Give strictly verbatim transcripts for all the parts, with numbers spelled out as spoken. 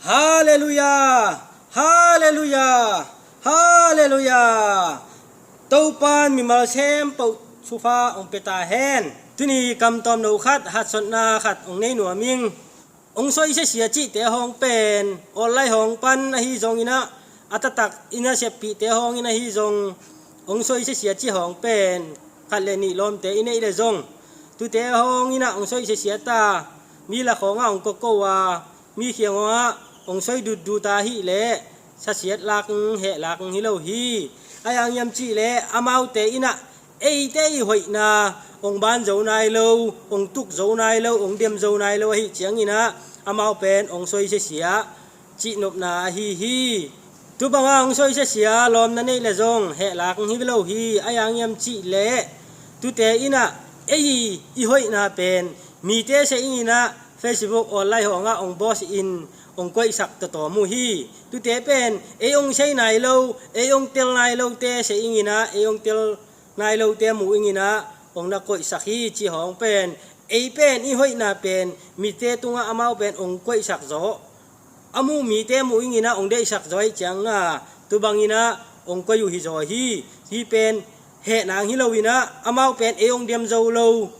Halleluiah. Halleluiah. Halleluiah. Topan mimal sempoh thupha hong pia ta hen. Tuni kam tawmno khat hatsotna khat hong nei nuam ing. Hong soisia sia cihte hawng pen online hawng pan ahi zongin ah, a taktak in a seppihte hawngin ahi zong, hong soisia sia cih hawng pen khat le nih lawmte i neih le zong, tute hawngin ah hong soisia sia ta, mi lak hawngah hong koko a, mi khiang hawngah hong soi dutdut a hih leh, sasiat lak, heh lak hi lo hi. A yang hiam cih leh amaute in ah eite i hoihna hong ban zo nai lo, hong tuk zo nai lo, hong dem zo nai lo ahih ciangin ah amau pen hong soisia sia cihnopna ahi hi. Tubanga hong soisia sia lawmna neih le zong heh lak hi lo hi. A yang hiam cih leh tute in ah ei i hoihna pen mite sia ingin ah Facebook online hawngah hong boss in hong koihsak tawtawm uh hi. Tute pen ei hong sei nai lo, ei hong tel nai lote sia ingin ah, ei hong tel nai lote mu ingin ah hong na koihsak hi. Cih hawng pen, ei pen i hoihna pen mite tungah amau pen hong koihsak zaw, a mu mite mu ingin ah hong deihsak zaw ahih ciangah, tubangin ah hong koih uh hi zaw hi. Hih pen heh nang hi loin ah amau pen ei hong dem zo lo.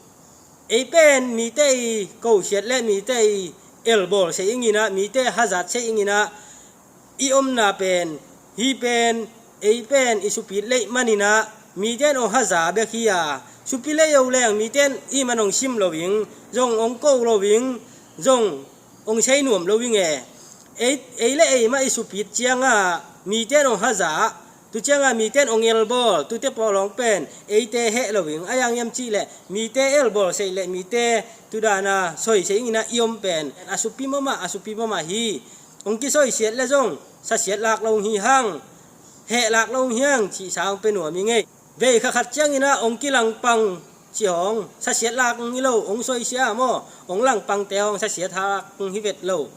Ei pen mite i kosiat le mite i elbawl sia ingin ah, mite hazat sia ingin ah i omna pen, hih pen ei pen i supit leih manin ah mite in hong haza bek hi a, supi leih o leng mite in i man hong sim lo ing, zong hong ko lo ing, zong hong sei nuam lo ing e. Ei, ei le ei mah i supit ciangah mite in hong haza, tu ciangah mite in hong elbawl, tute pawl hawng pen eite heh lo ing. A yang hiam cih leh mite elbawl sia le mite tu dana soi sia ingin ah i om pen a supi mahmah, a supi mahmah hi. Hong kisoisiat le zong sasiat lak lo hi hang, heh lak lo hi hang cih sang pia nuam ing ei. Vei kha khat ciangin ah hong kilangpang cih hawng, sasiat lak hi lo, hong soisia maw, hong langpangte hawng sasiat lak hi vet lo.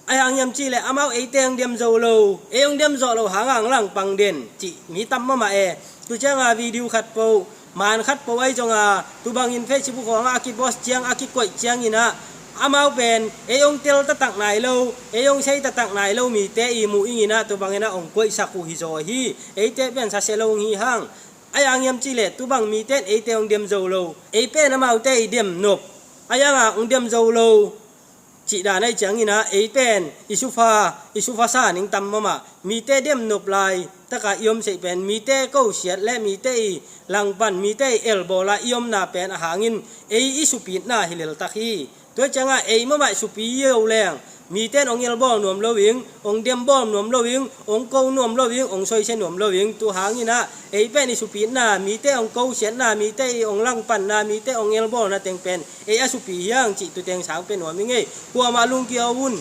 A yang hiam cih leh amau eite hong dem zo lo, ei hong dem zawh lo hangah hong langpang den cih mi tam mahmah e. Tu ciangah video khat po, maan khat po ahi zonga, tubangin Facebook hawngah a kiboss ciang, a kikoih ciangin ah amau pen ei hong tel taktak nai lo, ei hong sei taktak nai lo mite i mu ingin ah tubangin ah hong koihsak uh hi zaw hi. Eite pen sasia lo hi hang. A yang hiam cih leh tubang mite in eite hong dem zo lo, ei pen amaute i dem nop, a yangah hong dem zo lo cih dan ahih ciangin ah ei pen i supha, i supha sa ning tam mahmah. Mite dem nop lai taka i om seih pen mite kosiat le mite i langpan, mite i elbawl a i omna pen a hangin ei i supitna hi leltak hi. Tua ciangah ei mahmah i supi hi o leng, mite in hong elbawl nuam lo ing, hong dem bawl nuam lo ing, hong ko nuam lo ing, hong soisia nuam lo ing. Tu hangin ah ei pen i supitna, mite hong kosiatna, mite i hong langpanna, mite hong elbawlna teng pen ei a supi hi hang cih tu teng sang pia nuam ing ei. Kuamah lungkia un.